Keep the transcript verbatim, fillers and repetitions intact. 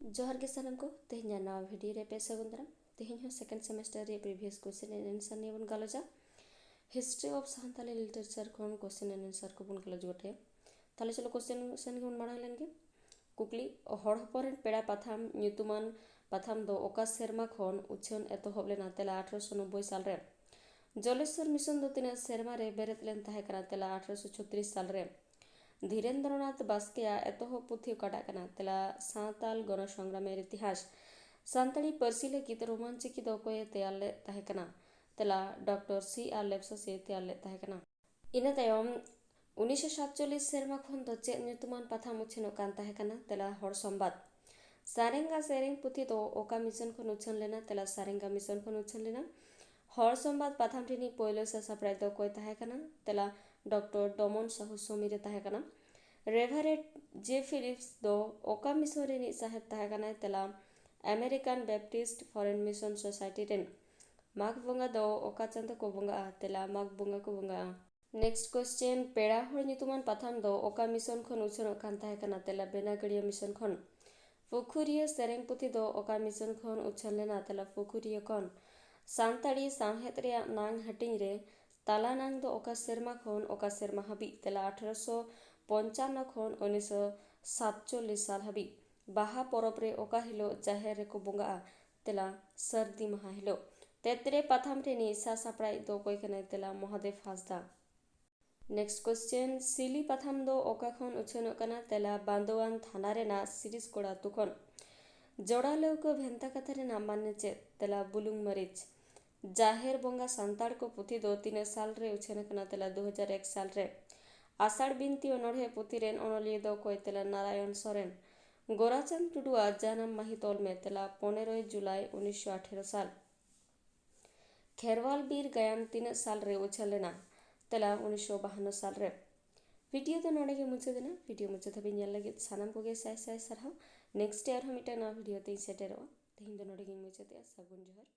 ᱡᱚᱦᱟᱨ ᱜᱮ ᱥᱟᱱᱟᱢ ᱠᱚ, ᱛᱮᱦᱮᱧᱟᱜ ᱱᱟᱣᱟ video ᱨᱮ ᱯᱮ ᱥᱟᱹᱜᱩᱱ ᱫᱟᱨᱟᱢ᱾ ᱛᱮᱦᱮᱧ ᱦᱚᱸ second semester ᱨᱮᱭᱟᱜ previous question and answer ᱱᱤᱭᱮ ᱵᱚᱱ ᱜᱟᱞᱚᱪᱟ᱾ History of ᱥᱟᱱᱛᱟᱞᱤ literature ᱠᱷᱚᱱ question and answer ᱠᱚᱵᱚᱱ ᱜᱟᱞᱚᱪ ᱜᱚᱴᱟᱭᱟ᱾ ᱛᱟᱦᱞᱮ ᱪᱚᱞᱚ question ᱥᱮᱱ ᱜᱮᱵᱚᱱ ᱢᱟᱲᱟᱝ ᱞᱮᱱ ᱜᱮ᱾ ᱠᱩᱠᱞᱤ, ᱦᱚᱲ ᱦᱚᱯᱚᱱ ᱨᱮᱱ ᱯᱮᱲᱟ ᱯᱟᱛᱷᱟᱢ ᱧᱩᱛᱩᱢᱟᱱ ᱯᱟᱛᱷᱟᱢ ᱫᱚ ᱚᱠᱟ ᱥᱮᱨᱢᱟ ᱠᱷᱚᱱ ᱩᱪᱷᱟᱹᱱ ᱮᱛᱚᱦᱚᱵ ᱞᱮᱱᱟ? ᱛᱮᱞᱟ, ᱟᱴᱷᱨᱚᱥᱚ ᱱᱚᱵᱵᱳᱭ ᱥᱟᱞ ᱨᱮ᱾ ᱡᱚᱞᱮᱥᱥᱚᱨ mission ᱫᱚ ᱛᱤᱱᱟᱹᱜ ᱥᱮᱨᱢᱟ ᱨᱮ ᱵᱮᱨᱮᱫ ᱞᱮᱱ ᱛᱟᱦᱮᱸ ᱠᱟᱱᱟ? ᱛᱮᱞᱟ, ᱟᱴᱷᱨᱚᱥᱚ ᱪᱷᱚᱛᱨᱤᱥ ᱥᱟᱞ ᱨᱮ᱾ ᱫᱷᱤᱨᱮᱱᱫᱨᱚᱱᱟᱛᱷ ᱵᱟᱥᱠᱮᱭᱟᱜ ᱮᱛᱚᱦᱚᱵ ᱯᱩᱛᱷᱤ ᱚᱠᱟᱴᱟᱜ ᱠᱟᱱᱟ? ᱛᱮᱞᱟ, ᱥᱟᱶᱛᱟᱞ ᱜᱚᱱᱚ ᱥᱚᱝᱜᱨᱟᱢᱮᱨ ᱤᱛᱤᱦᱟᱥ᱾ ᱥᱟᱱᱛᱟᱲᱤ ᱯᱟᱹᱨᱥᱤ ᱞᱟᱹᱜᱤᱫ ᱨᱳᱢᱟᱱ ᱪᱤᱠᱤ ᱫᱚ ᱚᱠᱚᱭᱮ ᱛᱮᱭᱟᱨ ᱞᱮᱫ ᱛᱟᱦᱮᱸ ᱠᱟᱱᱟ? ᱛᱮᱞᱟ, ᱰᱚᱠᱴᱚᱨ ᱥᱤ ᱟᱨ ᱞᱮᱯᱥᱟᱥᱤ ᱛᱮᱭᱟᱨ ᱞᱮᱫ ᱛᱟᱦᱮᱸ ᱠᱟᱱᱟ᱾ ᱤᱱᱟᱹ ᱛᱟᱭᱚᱢ ᱩᱱᱤᱥᱥᱚ ᱥᱟᱛᱪᱚᱞᱞᱤᱥ ᱥᱮᱨᱢᱟ ᱠᱷᱚᱱ ᱫᱚ ᱪᱮᱫ ᱧᱩᱛᱩᱢᱟᱱ ᱯᱟᱛᱷᱟᱢ ᱩᱪᱷᱟᱹᱱᱚᱜ ᱠᱟᱱ ᱛᱟᱦᱮᱸ ᱠᱟᱱᱟ? ᱛᱮᱞᱟ, ᱦᱚᱲ ᱥᱚᱢᱵᱟᱫ᱾ ᱥᱟᱨᱮᱝᱜᱟ ᱥᱮᱨᱮᱧ ᱯᱩᱛᱷᱤ ᱫᱚ ᱚᱠᱟ mission ᱠᱷᱚᱱ ᱩᱪᱷᱟᱹᱱ ᱞᱮᱱᱟ? ᱛᱮᱞᱟ, ᱥᱟᱨᱮᱝᱜᱟ mission ᱠᱷᱚᱱ ᱩᱪᱷᱟᱹᱱ ᱞᱮᱱᱟ᱾ ᱦᱚᱲ ᱥᱚᱢᱵᱟᱫ ᱯᱟᱛᱷᱟᱢ ᱨᱤᱱᱤᱡ ᱯᱳᱭᱞᱳ ᱥᱟᱥᱟᱯᱲᱟᱣᱤᱡ ᱫᱚ ᱚᱠᱚᱭ ᱛᱟᱦᱮᱸ ᱠᱟᱱᱟ? ᱛᱮᱞᱟ, ᱰᱚᱠᱴᱚᱨ ᱰᱚᱢᱚᱱ ᱥᱟᱦᱩ ᱥᱚᱢᱤᱨ ᱮ ᱛᱟᱦᱮᱸ ᱠᱟᱱᱟ᱾ ᱨᱮᱵᱷᱟᱨᱮᱱᱰ ᱡᱮ ᱯᱷᱤᱞᱤᱯᱥ ᱫᱚ ᱚᱠᱟ mission ᱨᱤᱱᱤᱡ ᱥᱟᱦᱮᱵ ᱛᱟᱦᱮᱸ ᱠᱟᱱᱟᱭ? ᱛᱮᱞᱟ, American Baptist Foreign Mission Society ᱨᱮᱱ᱾ ᱢᱟᱜᱽ ᱵᱚᱸᱜᱟ ᱫᱚ ᱚᱠᱟ ᱪᱟᱸᱫᱚ ᱠᱚ ᱵᱚᱸᱜᱟᱜᱼᱟ? ᱛᱮᱞᱟ, ᱢᱟᱜᱽ ᱵᱚᱸᱜᱟ ᱠᱚ ᱵᱚᱸᱜᱟᱜᱼᱟ᱾ Next question, ᱯᱮᱲᱟ ᱦᱚᱲ ᱧᱩᱛᱩᱢᱟᱱ ᱯᱟᱛᱷᱟᱢ ᱫᱚ ᱚᱠᱟ mission ᱠᱷᱚᱱ ᱩᱪᱷᱟᱹᱱᱚᱜ ᱠᱟᱱ ᱛᱟᱦᱮᱸ ᱠᱟᱱᱟ? ᱛᱮᱞᱟ, ᱵᱮᱱᱟᱜᱟᱲᱤᱭᱟᱹ mission ᱠᱷᱚᱱ᱾ ᱯᱩᱠᱷᱩᱨᱤᱭᱟᱹ ᱥᱮᱨᱮᱧ ᱯᱩᱛᱷᱤ ᱫᱚ ᱚᱠᱟ mission ᱠᱷᱚᱱ ᱩᱪᱷᱟᱹᱱ ᱞᱮᱱᱟ? ᱛᱮᱞᱟ, ᱯᱩᱠᱷᱩᱨᱤᱭᱟᱹ ᱠᱷᱚᱱ᱾ ᱥᱟᱱᱛᱟᱲᱤ ᱥᱟᱶᱦᱮᱫ ᱨᱮᱭᱟᱜ ᱱᱟᱝ ᱦᱟᱹᱴᱤᱧ ᱨᱮ ᱛᱟᱞᱟ ᱱᱟᱝ ᱫᱚ ᱚᱠᱟ ᱥᱮᱨᱢᱟ ᱠᱷᱚᱱ ᱚᱠᱟ ᱥᱮᱨᱢᱟ ᱦᱟᱹᱵᱤᱡ? ᱛᱮᱞᱟ, ᱟᱴᱷᱨᱚᱥᱚ ᱯᱚᱧᱪᱟᱱᱱᱚ ᱠᱷᱚᱱ ᱩᱱᱤᱥᱥᱚ ᱥᱟᱛᱪᱚᱞᱞᱤᱥ ᱥᱟᱞ ᱦᱟᱹᱵᱤᱡ᱾ ᱵᱟᱦᱟ ᱯᱚᱨᱚᱵᱽ ᱨᱮ ᱚᱠᱟ ᱦᱤᱞᱳᱜ ᱡᱟᱦᱮᱨ ᱨᱮᱠᱚ ᱵᱚᱸᱜᱟᱜᱼᱟ? ᱛᱮᱞᱟ, ᱥᱟᱹᱨᱫᱤ ᱢᱟᱦᱟ ᱦᱤᱞᱳᱜ᱾ ᱛᱮᱛᱨᱮ ᱯᱟᱛᱷᱟᱢ ᱨᱤᱱᱤᱡ ᱥᱟᱥᱟᱯᱲᱟᱣᱤᱡ ᱫᱚ ᱚᱠᱚᱭ ᱠᱟᱱᱟᱭ? ᱛᱮᱞᱟ, ᱢᱚᱦᱟᱫᱮᱵ ᱦᱟᱸᱥᱫᱟ᱾ Next question, ᱥᱤᱞᱤ ᱯᱟᱛᱷᱟᱢ ᱫᱚ ᱚᱠᱟ ᱠᱷᱚᱱ ᱩᱪᱷᱟᱹᱱᱚᱜ ᱠᱟᱱᱟ? ᱛᱮᱞᱟ, ᱵᱟᱸᱫᱳᱣᱟᱱ ᱛᱷᱟᱱᱟ ᱨᱮᱱᱟᱜ ᱥᱤᱨᱤᱥ ᱠᱚᱲᱟ ᱟᱹᱛᱩ ᱠᱷᱚᱱ᱾ ᱡᱚᱲᱟ ᱞᱟᱹᱣᱠᱟᱹ ᱵᱷᱮᱱᱛᱟ ᱠᱟᱛᱷᱟ ᱨᱮᱱᱟᱜ ᱢᱟᱱᱮ ᱪᱮᱫ? ᱛᱮᱞᱟ, ᱵᱩᱞᱩᱝ ᱢᱟᱹᱨᱤᱪ᱾ ᱡᱟᱦᱮᱨ ᱵᱚᱸᱜᱟ ᱥᱟᱱᱛᱟᱲ ᱠᱚ ᱯᱩᱛᱷᱤ ᱫᱚ ᱛᱤᱱᱟᱹᱜ ᱥᱟᱞ ᱨᱮ ᱩᱪᱷᱟᱹᱱ ᱟᱠᱟᱱᱟ? ᱛᱮᱞᱟ, ᱫᱩ ᱦᱟᱡᱟᱨ ᱮᱠ ᱥᱟᱞ ᱨᱮ᱾ ᱟᱥᱟᱲ ᱵᱤᱱᱛᱤ ᱚᱱᱚᱬᱦᱮ ᱯᱩᱛᱷᱤ ᱨᱮᱱ ᱚᱱᱚᱞᱤᱭᱟᱹ ᱫᱚ ᱚᱠᱚᱭ? ᱛᱮᱞᱟ, ᱱᱟᱨᱟᱭᱚᱱ ᱥᱚᱨᱮᱱ᱾ ᱜᱳᱨᱟᱪᱟᱸᱫᱽ ᱴᱩᱰᱩᱣᱟᱜ ᱡᱟᱱᱟᱢ ᱢᱟᱹᱦᱤᱛ ᱚᱞ ᱢᱮ᱾ ᱛᱮᱞᱟ, ᱯᱚᱱᱮᱨᱚᱭ ᱡᱩᱞᱟᱭ ᱩᱱᱤᱥᱥᱚ ᱟᱴᱷᱮᱨᱚ ᱥᱟᱞ᱾ ᱠᱷᱮᱨᱣᱟᱞ ᱵᱤᱨ ᱜᱟᱭᱟᱱ ᱛᱤᱱᱟᱹᱜ ᱥᱟᱞ ᱨᱮ ᱩᱪᱷᱟᱹᱱ ᱞᱮᱱᱟ? ᱛᱮᱞᱟ, ᱩᱱᱤᱥᱥᱚ ᱵᱟᱦᱟᱱᱱᱚ ᱥᱟᱞ ᱨᱮ᱾ Video ᱫᱚ ᱱᱚᱰᱮ ᱜᱮ ᱢᱩᱪᱟᱹᱫ ᱮᱱᱟ᱾ Video ᱢᱩᱪᱟᱹᱫ ᱫᱷᱟᱹᱵᱤᱡ ᱧᱮᱞ ᱞᱟᱹᱜᱤᱫ ᱥᱟᱱᱟᱢ ᱠᱚᱜᱮ ᱥᱟᱭ ᱥᱟᱭ ᱥᱟᱨᱦᱟᱣ᱾ Next ᱟᱨᱦᱚᱸ ᱢᱤᱫᱴᱟᱝ ᱱᱟᱣᱟ video ᱛᱮᱧ ᱥᱮᱴᱮᱨᱚᱜᱼᱟ᱾ ᱛᱮᱦᱮᱧ ᱫᱚ ᱱᱚᱰᱮ ᱜᱮᱧ ᱢᱩᱪᱟᱹᱫᱮᱜᱼᱟ᱾ ᱥᱟᱹᱜᱩᱱ ᱡᱚᱦᱟᱨ᱾